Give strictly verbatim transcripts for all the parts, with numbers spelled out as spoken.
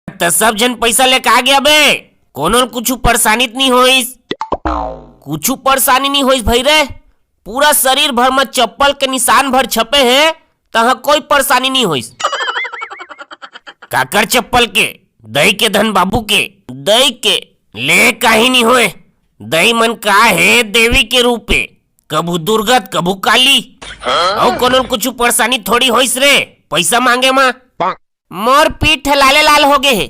त सब झन पैसा लेके आ गया बे, कोनो ल कुछु परेशानी त नहीं होइस? कुछु परेशानी नहीं होइस भाई रे, पूरा शरीर भर म चप्पल के निशान भर छपे हे, तहाँ कोई परेशानी नहीं होइस। काकर चप्पल के? दई के धन बाबू के। दई के? ले, काही नहीं होए। दई मन का हे, देवी के रूप हे, कभू दुर्गा त कभू काली। अउ कोनो ल कुछु परेशानी थोड़ी होइस रे, पैसा मांगे म। मोर पीठ लाले लाल हो गे हे।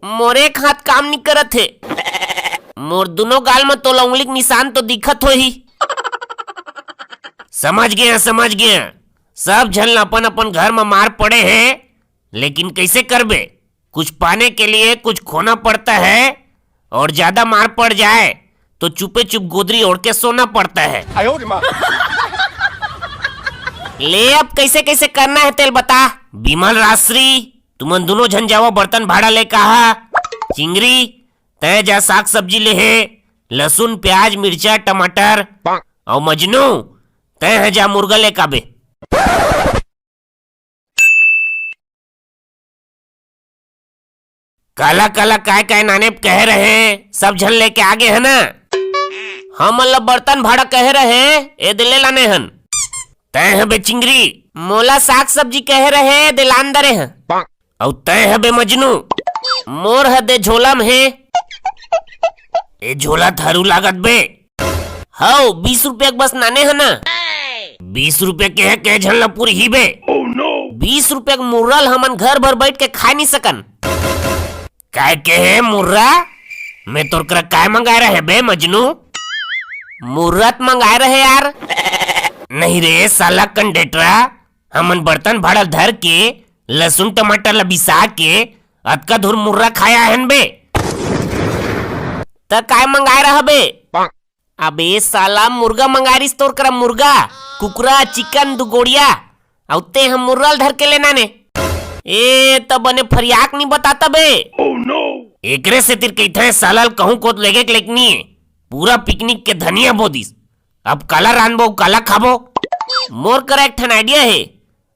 मोर एक हाथ काम नहीं करत हे। मोर दुनो गाल म तोला उंगली के निशान तो दिखत होही। समझ गया, समझ गया। सब झन ल अपन अपन घर म मार पड़े हे, लेकिन कैसे करबे? कुछ पाने के लिए कुछ खोना पड़ता है, और ज्यादा मार पड़ जाए तो चुपे चुप गोदरी ओढ़ के सोना पड़ता है। ले, अब कैसे कैसे करना है तेल बता। विमल, राजश्री, तुमन दोनों झन जावा बर्तन भाड़ा ले कहा। चिंगरी, तय जा साग सब्जी ले हे, लहसुन, प्याज, मिर्चा, टमाटर। अउ मजनू, तय ह जा मुर्गा ले काबे। काला काला काय काय नाने कहे रहे, सब झन लेके आगे है ना? हमन ला बर्तन भाड़ा कहे रहे, ए दे ले लाने हन। तय ह बे चिंगरी। मोला साग सब्जी कहे रहे, दे लान दरे ह। अउ तय ह बे मजनू। मोर ह दे झोला म हे। ए झोला थारू लागत बे। हव, बीस रुपया के बस नाने ह ना। बीस रुपया के ह, के झन ला पूरी ही बे? बीस रुपया के मुर्रा ल हमन घर भर बैठ के खा नहीं सकन। काय के हे मुर्रा? मैं तोर करा काय मंगाए रहे बे मजनू? मुर्रा त मंगाए रहे यार। नहीं रे साला कंडेटरा, हमन बर्तन भाड़ा धर के, लहसुन टमाटर ला बिसा के, अतका धुर मुर्रा खाया हन बे। त काय मंगाए रहा बे? अबे साला, मुर्गा मंगाए रिस तोर करा मुर्गा, कुकरा, चिकन, दू गोड़िया, अउ ते हम मुर्रा ल धर के लेना ने। ए, त बने फरियाक नहीं बताता बे। एकरे सेतिर कहिथे साला ल कहूं कोत लेगे के लेक नहीं, पूरा पिकनिक के धनिया बो दिस। अब काला रांधबो, काला खाबो? मोर करा एक ठन आइडिया हे,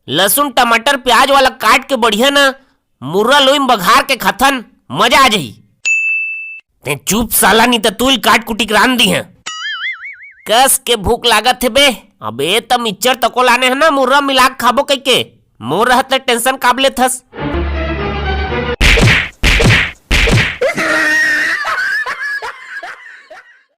लहसुन, टमाटर, प्याज वाला काट के बढ़िया ना मुर्रा लोई में बघार के खाथन, मजा आ जाही। ते चुप साला, नहीं त तू ही काट कुटी के रांध दी है। कस के भूख लागत हे बे। अबे त मिक्सचर तको लाने है ना, मुर्रा मिला के खाबो कहिके। मोर रहत ले टेंशन काब लेथस?